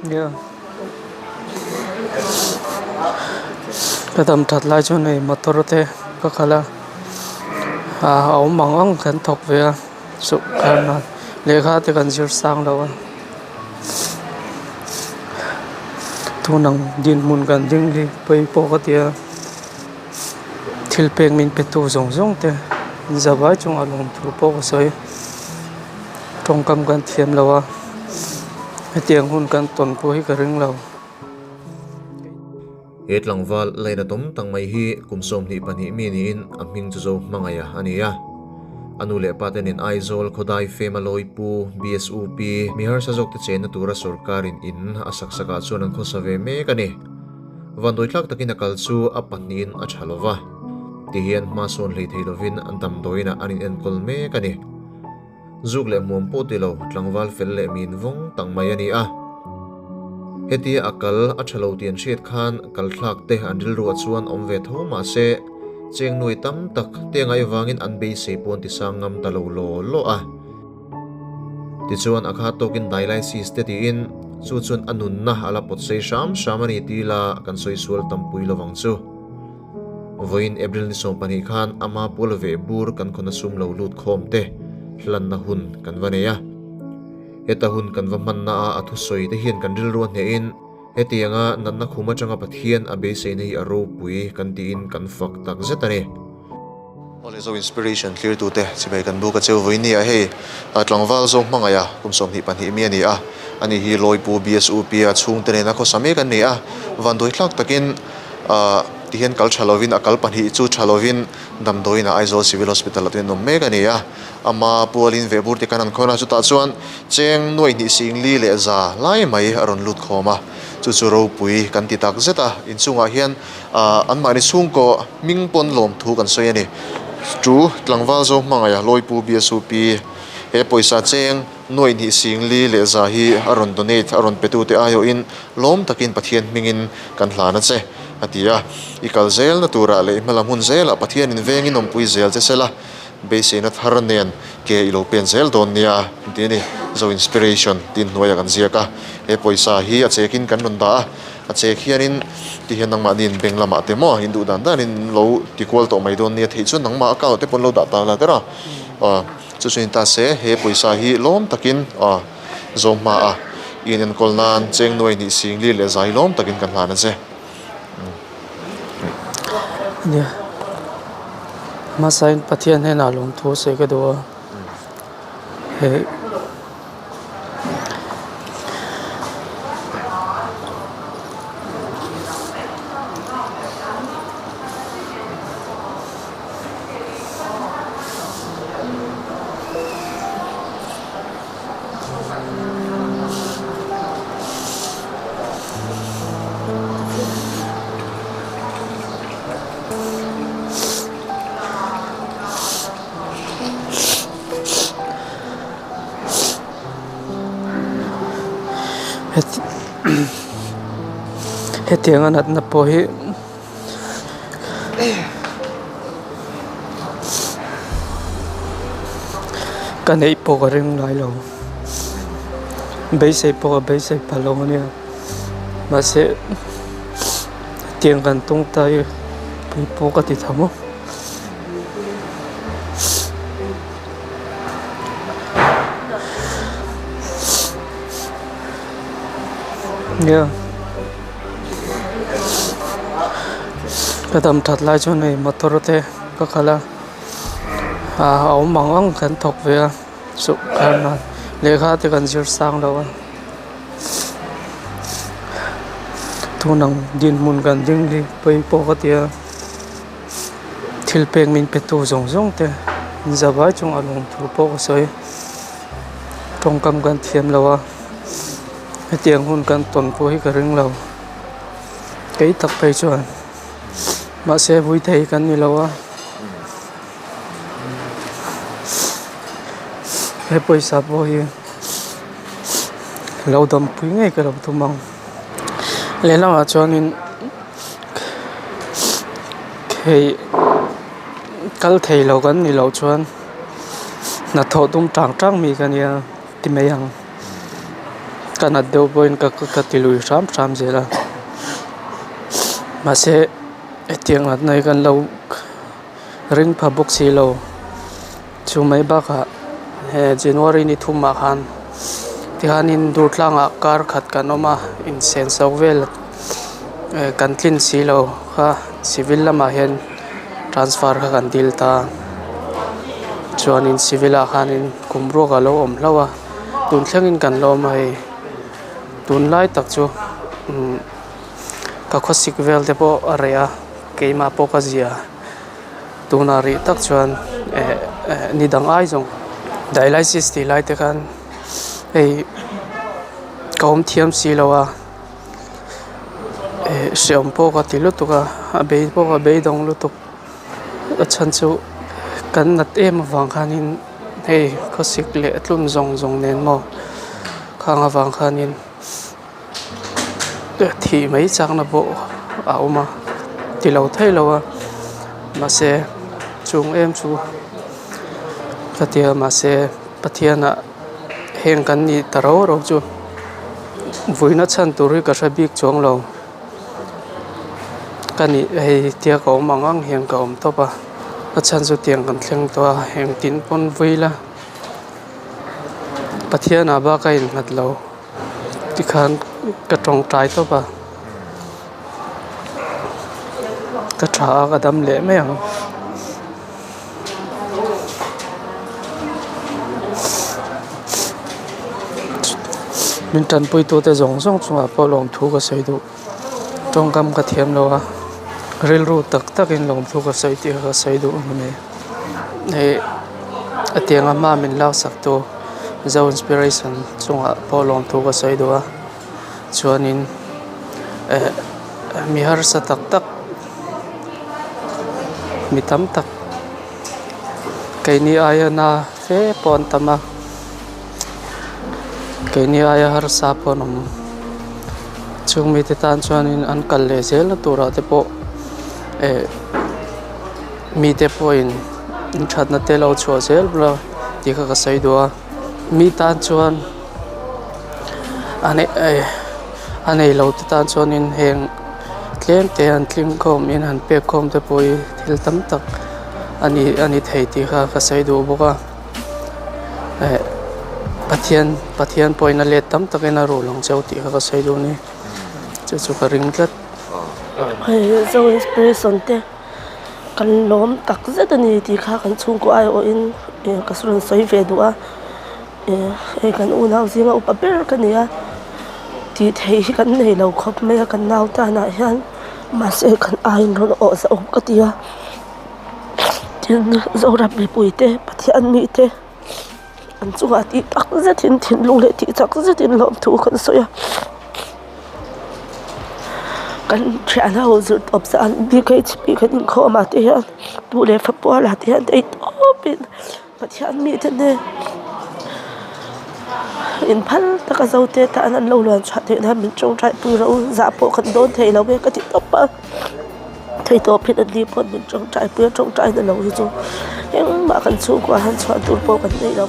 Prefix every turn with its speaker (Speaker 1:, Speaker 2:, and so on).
Speaker 1: Nia ka dam that lai chuan hei motor te ka khalh a ah a awm ang ang kan thawk ve a lehkha te kan zir sang lo a tun ang dinhmun kan ding hi pawi pawh ka ti a thil pek min pe tu zawng zawng te zavai chungah lawmthu pawh ka sawi. Tawngkam kan thiam lo a, hetiang hun kan tawn pawh hi ka ring lo.
Speaker 2: He tlangval laina tawm tak mai hi kum 22 mi niin a hming chu Zo Hmangaih a ni a. A nu leh pa te nen Aizawl khawdai fema lawi pu BSUP mi harsa zawk te chenna tura sawrkarin in a sak sakah chuan an khawsa ve mek a ni. Vanduai tlak takin a kal chu a pahnihin a tha lova, tihian hma sawn hlei thei lovin damdawiinah an inenkawl mek a ni. Zuk leh hmuam pawh ti lo, tlangval fel leh min vawng tak mai a ni a. Hetia a kal a tha lo tih an hriat khan kal thlak te an rilruah chuan awm ve tho mah se, cheng nuai tam tak te ngaih vangin an beisei pawn ti sang ngam ta lo law law a. Tichuan a kha tawkin dialysis te tiin chu chuan a nunna a la pawt sei hram hram a ni tih la kan sawi sual tampui lovang chu. Vawiin April ni 12 khan ama pual ve bur kan khawna sum lo lut khawm te hlanna hun kan va nei a. Heta hun kan va hmanna a a thusawi te hian kan rilru a hnehin hetianga natna khum atanga Pathian a beiseina hi a ropui kan tiin kan fak tak zet a ni. Awle Zo Inspiration thlirtute chimei kan buk a cheu vawiin ni a hei tlangval Zo hmangaih a kum 22 mi a ni a, ani hi Lawipu BSUP a chhungte nena khawsa mek an ni a, vanduai thlak takin Ahh tihian kal tha lovin a kal pahnih chu tha lovin damdawiin ah Aizawl Civil Hospital ah te an awm mek a ni a, ama pualin vehbur te khan an khawn a, chutah chuan cheng nuaih hnih singli leh za lai mai a rawn lut khawm a, chu chu ropui kan ti tak zet a, inchungah hian ahh anmahni chhungkaw hming pawn lawm thu kan sawi a ni. Chu tlangval zo hmangaih a Lawipu BSUP he pawisa cheng Nuaih hnih singli leh za hi a rawn donate, a rawn petute aiawhin lawm takin Pathian hmingin kan hlan a che, a ti a. I kal zelna turah leh i hmalam hun zelah Pathianin vengin awmpui zel che sela, beiseina thar nen ke i lo pen zel dawn nia, ti a ni. Zo Inspiration tiin hnuaiah kan ziak a, he pawisa hi a chekin kan rawn dah a, a chek hianin ti hian nangmahniin bank lamah te maw in duh dan danin lo ti kual tawh mai dawn nia, theih chuan nangmah account te pawh an lo dah ta la ber a. Chu chu ta se, he pawisa hi lawm takin aw zawm hma a, i inenkawl nan cheng nuai hnih singli leh zai lawm takin kan hlan a che.
Speaker 1: Nia, hmasain Pathian hnenah lawmthu sawi ka duh a, he. Hetiang a natna pawh hi. Ka neih pawh ka ring ngai lo beisei pawh ka beisei pha lo ania mahse hetiang kan tung ta hi pui pawh ka ti tha maw. Nia. Ka dam that lai chuan hei motor te ka khalh a ah a awm ang ang kan thawk ve a lehkha te kan zir sang lo a tun ang dinhmun kan ding hi pawi pawh ka ti a thil pek min pe tu zawng zawng te zavai chungah lawmthu pawh ka sawi tawngkam kan thiam lo a. Hetiang hun kan tawn pawh hi ka ring lo kei tak phei chuan mahse vui thei kan ni lo a he pawisa pawh hi lo dampui ngei ka lo tum ang lehlamah chuanin hei kal thei lo kan nih loh chuan hnathawh tum tang tang mi ka nia. Ti mai ang. Ka nat deuh pawhin ka ka ti lui hram hram zel a mahse hetiang natna hi kan lo ring pha bawk si lo chu mai bakah he January ni thumah khan tihianin Durtlangah kar khat kan awm a insenso vel kan tlin si lo kha civil lamah hian transfer kha kan dil ta a chuanin civil ah khanin kum ruak a lo awm hlauh a. Tun thlengin kan la awm a hei tunlai tak chu umm ka khawsik vel te pawh a reh a keimah pawh ka zia tunah rih tak chuan eh eh ni dang ai zawng dialysis tih lai te khan hei ka awm thiam si lo a eh hreawm pawh ka ti lutuk a a bei pawh ka beidawng lutuk a chhan chu kan nat em avang khanin. Hei khawsik leh tlum zawng zawng nen maw khang avang khanin thih mai chakna pawh a awm a ti lo thei lo a mahse chung em chu ka ti a mahse Pathianah heng kan nih ta rau rau chu vuina chhan tur hi ka hre bik chuang lo ka nih hei tia ka awm ang ang hian ka awm tawp a. A chhan chu tiang kan thleng tawh a engtin pawn vui la Pathian ah bak a innghat lo tikhan ka tawngtai tawp a ka tha a ka dam leh mai ang. Min tanpui tute zawng zawng chungah pawh lawmthu ka sawi duh. Tawngkam ka thiam lo a rilru tak takin lawmthu ka sawi tih ka sawi duh a ni hei a tianga hma min laksak tu zo inspiration chungah pawh lawmthu ka sawi duh a chuanin eh mi harsa tak tak mi tam tak keini aia na fe pawh an tam a. Keini aia harsa pawh an awm. Chung mite tan chuanin an kal leh zelna turah te pawh eh mite pawhin an thatna te lo chhuah zel bula tih kha ka sawi duh a. Mi tan chuan a nei lo te tan chuanin heng tlem te an tling khawm in han pek khawm te pawh hi thil tam tak a ni a ni thei tih kha ka sawi duh bawk a. Eh Pathian Pathian pawhin a let tam takin a rul ang cheu tih kha ka sawi duh a ni chu chu ka ring tlat.
Speaker 3: Hei Zo Inspiration te kan lawm tak zet a ni tih kha kan chhungkaw aiawhin ka rawn sawi ve duh a hei kan unau zinga upa ber ka ni a tih theih hi kan nei lo khawp mai a kan nau tanah hian mahse kan aiin rawn awh zauh ka ti a. Tin Zoram mipuite Pathian mite an chungah tih tak zetin thinlung leh tih chak zetin lawmthu kan sawi a kan thian ho zir tawp zan bkh kan inkhawm ah te hian tu leh fa pual ah te hian theih tawpin Pathian mite nen inphal taka zote tan an lo luan chhuah theih nan min tawngtai pui rawh u zah pawh kan dawn thei lo e ka ti tawp a. Thei tawp hi an ni pawh min tawngtai pui a tawngtai na lo hi chu engmah kan chhungkua han chhuah tur pawh kan nei lo.